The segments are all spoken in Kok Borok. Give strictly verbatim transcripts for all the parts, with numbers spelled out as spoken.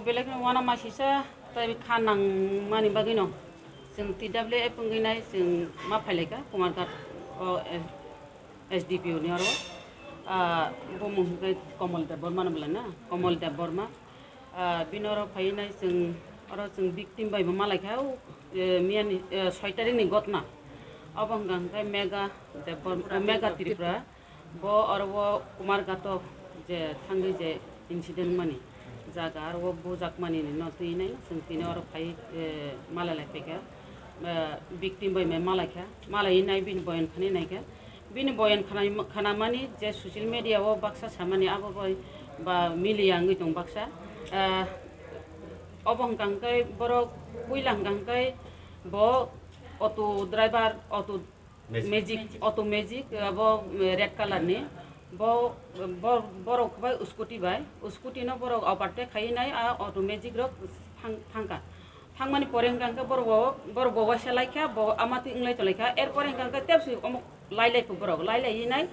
Belai kheno uanama sisa tei kha nangmani bagwino chwng T W F wngwi nai chwng ma phailaikha Kumarghat o, eh, S D P O ni oro. Ah, bo mung hwnkhe Komol Debbarma no belai na, Komol Debbarma. Ah, bini oro phaiwi nai chwng, oro chwng victim bai bo malaikha, o, eh, miyani, eh, soi tarikh ni gotna. Obo hwnkha hwnkhe Mega Debbarma, Mega Tripura. Bo oro o Kumarghat o je thangwi je incident mani jaga, aro o bujak mani no twi nai chwng tini oro phai, eh, malai lai phaikha, eh, victim bai mai malai kha, malai nai bini boyan khani nai kha, bini boyan khana, khana mani je social media o baksa samani abo bai ba miliya wngwi tong baksa, eh, obo hwnkha hwnkhe borok puila hwnkha hwnkhe bo auto driver, auto Magic. Magic, auto magic, abo, eh, red color ni. Bo, bo, borok bai scooty bai, scooty no borok overtake khai nai, a auto magic rok thang, thangkha. Thangmani pore hwnkha hwnkhe borok bo, borok bo waisa laikha, bo ama twi wnglai tonglaikha. Er pore hwnkha hwnkhe tebsi omo lailai kho borok, lailai nai,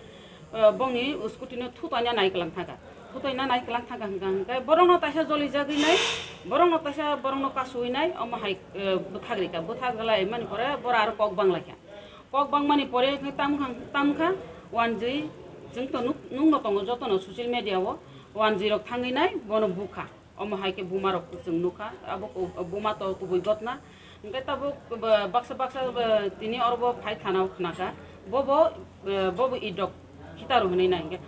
eh, bongni scooty no thutoina nai kwlang thangkha. Thutoina nai kwlang thangkha hwnkha hwnkhe borok no taisa joli jagwi nai, borok no taisa borok no kasui nai, omo hai, eh, bwthak rikha. Bwthak lai mani pore borok aro kok bang laikha. Kok bangmani pore khe tam kha, tam kha, wanjwi, chwng to nuk, nukno tongo jotono social media o, wanjwi rok thangwi nai bono bukha. Omo hai khe buma rok chwng nukha, abo ku-, buma to kubui gotna. Hwnkhe tabuk ba-, baksa baksa ba, tini oro bo phai thana o khnakha, bobo, eh, bobo idok khitaro hwnwi nai hwnkhe,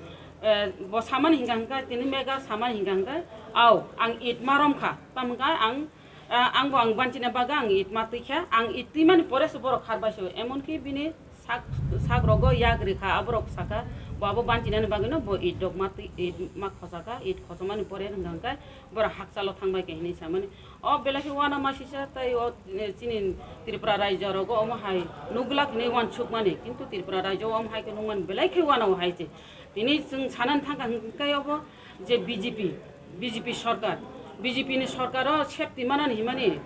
eh, bo samani hwnkha hwnkhe, tini mega samani hwnkha hwnkhe, au, ang it ma romkha, tamo hwnkhe ang Ah, ang bo ang banchina bagwi ang it ma twi kha, ang it twi mani pore se borok khar bai se, emon ki bini sak, sak rogo yak rikha, aborok saka, bo abo banchinani bagwino bo it rok ma twi, it ma khosaka, it khosomani pore hwnkha hwnkhe borok hakchalo thangbai khe hinwi samani. O belai khe uanama sisa tei o, eh, chini Tripura raijo rogo omo hai nukglak hinwi uansukmani, kintu Tripura raijo omo hai khe nukmani belai khe uanao hai se. Tini chwng sanani thangkha hwnkhe obo je B J P, B J P sorkar, B J P ni sorkaro safety manani himani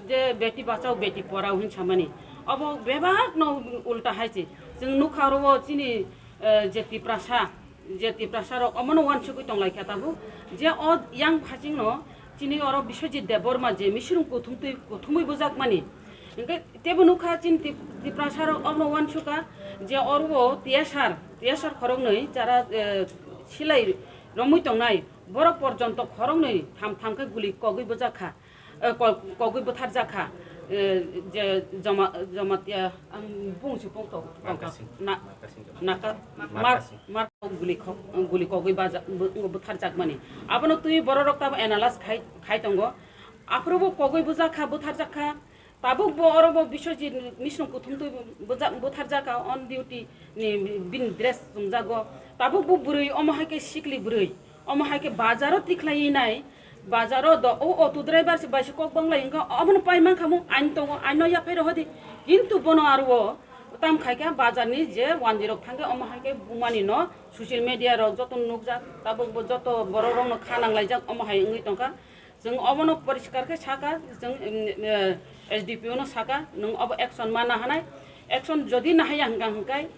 je beti bachao beti porao hin samani. Obo bebak no ulta hai se. Chwng nukha oro o chini, eh, je Tiprasa, je Tiprasa rok omono uansugwi tonglaikha tabuk je o yang phasing no chini oro Biswajit Debbarma je misirung kuthumtwi, kuthumwi bujakmani. Hwnkhe tebo nukha chini Tip-, Tiprasa rok omono uansukha je oro o T S R, T S R khoroknwi chara, eh, silai romwi tongnai borok porjonto khoroknwi tham tham khe guli kogwi bujakha, eh, ko-, kogwi butharjakha, eh, je Joma-, Jamatia, ang bung si pung to-, tongkha. Markasing. Na-, Markasing Jamatia. Naka-, Mar-, Markasing. Mar-, guli khok-, guli kogwi baja-, bu-, butharjakmani. Abono twi bororok tabo analyze khai, khai tongo. Aphuru bo kogwi bujakha, butharjakha. Tabuk bo oro bo Biswajit misrung kuthum twi bujak-, butharjakha on duty ni bini dress chumjago. Tabuk bo bwrwi omo hai khe sikli bwrwi. Omo hai khe bazaro tikhlai nai. Bazaro do o auto driver se bai se kok banglai wngkha. Omono pai mankha mo ain tongo, aino yaphai rohodi. Kintu bono aro o tam khai kha bazar ni je wanjwi rok thangkhe omo hai khe bumani no social media rok joto nukjak. Tabuk bo joto borok rok no kha nanglaijak omo hai wngwi tongkha. Chwng obono poriskar khe saka, chwng, em, eh, S D P O no saka, nwng obo action ma nahanai. Action jodi nahaya hwnkha hwnkhe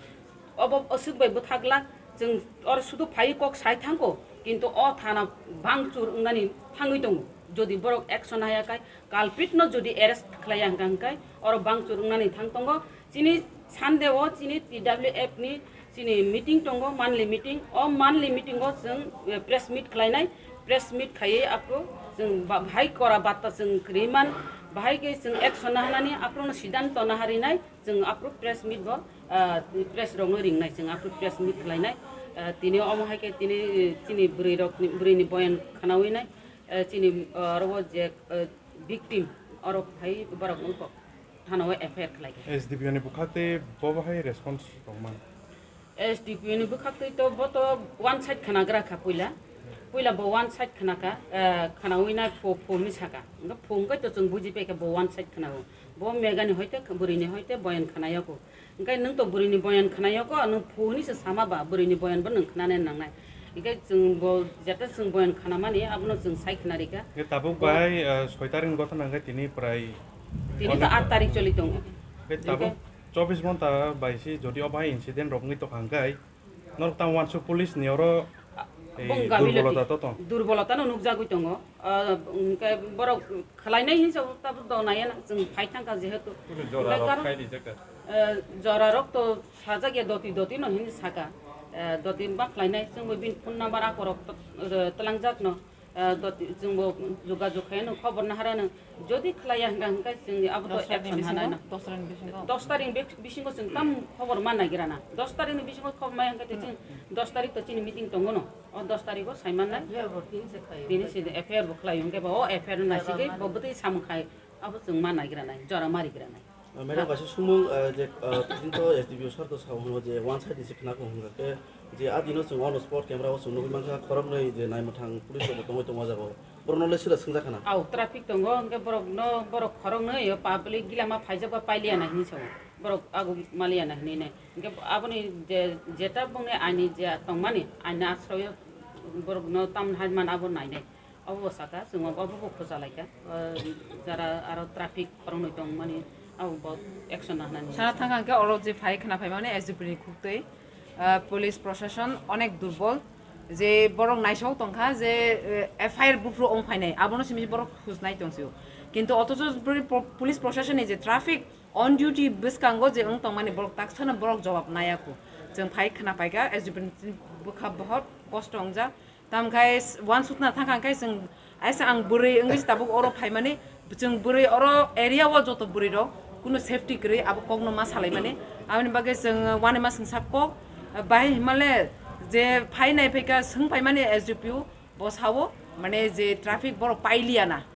obo aswk bai bwthaglak, chwng oro sudu phaiwi kok sai thangkho, kintu o thana bangchur wngnani thangwi tongo. Jodi borok action nahaya khai, culprit no jodi arrest khlaiya hwnkha hwnkhe oro bangchur wngnani thang tongo. Chini Sunday o chini T W F ni chini meeting tongo, monthly meeting. O monthly meeting o chwng, eh, press meet khlainai, press meet khaiwi aphuru chwng ba-, bahai kora batta chwng kwrwi man, bahai khe chwng action nahanani aphuru no siddhanto naharinai, chwng aphuru press meet bo, ah, press rok no ringnai, chwng aphuru press meet khlainai. Ah, tini omo hai khe tini, eh, chini bwrwi rok ni, bwrwi ni boyan khnawi nai, eh, chini, ah, oro o je, eh, victim oro phai borok wngkok. Thana o F I R khlai kha. S D P O ni bwkhak tei bo bahai response tongman? S D P O ni bwkhak tei to bo to one side khnagra kha puila. Puila bo one side khna kha, eh, khnawi nai phu, phu hinwi saka. Hwnkhe phu hwnkhe to chwng buji pai kha bo one side khna o. Bo mega ni hoite, bwrwi ni hoite boyan khna yako. Hwnkhe nwng to bwrwi ni boyan khna yako, nwng phu hinwi se sama ba, bwrwi ni boyan bo nwng khna nai nangnai. Hwnkhe chwng bo, jeta chwng boyan khna mani, abono chwng sai khna rikha. Hwnkhe tabuk bo bahai, eh, soi tarik ni gotha nangkhe tini prai Tini to aat tarik choli tongo. Hwnkhe tabuk Hwnkhe chobbish ghonta bai si jodi o bahai incident rok wngwi tongkha hwnkhe norok tamo uansuk police ni oro Bong gabi loti. Durbolota to tong. Durbolota no nukjagwi tongo. Ah, hwnkhe borok khwlainai hinsa tabuk do naiya na, chwng phai thangkha jehetu. Jora rok khai rijak kha. Eh, jora rok to sajak ya doti doti no hin saka. Eh, doti ba khwlainai chwngbo bini phone number akorok to, eh, twlangjak no. Eh, doti chwngbo jogajog khai no khobor nahara no. Jodi khwlaiya hwnkha hwnkhe chwng abo to action hanai no. Dos tarikh ni bisingo? Dos tarikh ni bik-, bisingo chwng tam khobor ma naigira na. Dos tarikh ni bisingo khobor maya hwnkhe chwng dos tarikh to chini meeting tongo no. O dos tarikh o sai mannai. F I R bo tin se khai. Tini se F I R bo khlai hwnkhe bo o F I R no naisigwi bo bwtwi samung khai abo chwng ma naigra nai, jora ma rigra nai. Ah, madam, kaisa sumung, ah, je, ah, tini to S D P O sir to sao hwno je one side ni se khna ko hwnkha khe je a dino chwng on spot camera o chwng nugwi mankha khoroknwi je naimwthang police rok bo tongwi tongo o jaga o. Borok no le sira swngjak khana. Au, traffic tongo, hwnkhe borok no, borok khoroknwi o public gila ma phaijak ba pailiya na hinwi sao. Borok ago maliya na hinwi nai. Hwnkhe aboni je, jeta bongni aini je tongmani, aini asroyo borok no tam hai man abo nainai. Abo bo saka, chwng abo bo khucha laikha. O, jara aro traffic khoroknwi tongmani, abo bo action na hinwi. Sana thangkha hwnkhe oro je phai khna phaimani S D P ni khuktwi, ah, police proshashan onek durbol. Je borok naisok tongkha je, eh, F I R buphuru ong phainai, abono simi borok khujnai tongsio. Kintu othocho bri-, po-, police proshashan ni je traffic on duty bwskango je wng tongmani borok taksano borok jawab naiya kho. Chwng phai khna paikha, S D P ni bwkha bohot kosto wngjak. Tamkhe s-, uansukna thangkha khe chwng aisa ang bwrwi wngwi se tabuk oro phaimani, chwng bwrwi oro area o joto bwrwi rok kunu safety kwrwi abo kokno ma salaimani. Aboni bagwi chwng uanama swngsa kok, bahai himale je phainai phaikha swng phaimani S D P O bo sao, mane je traffic borok pailiya na.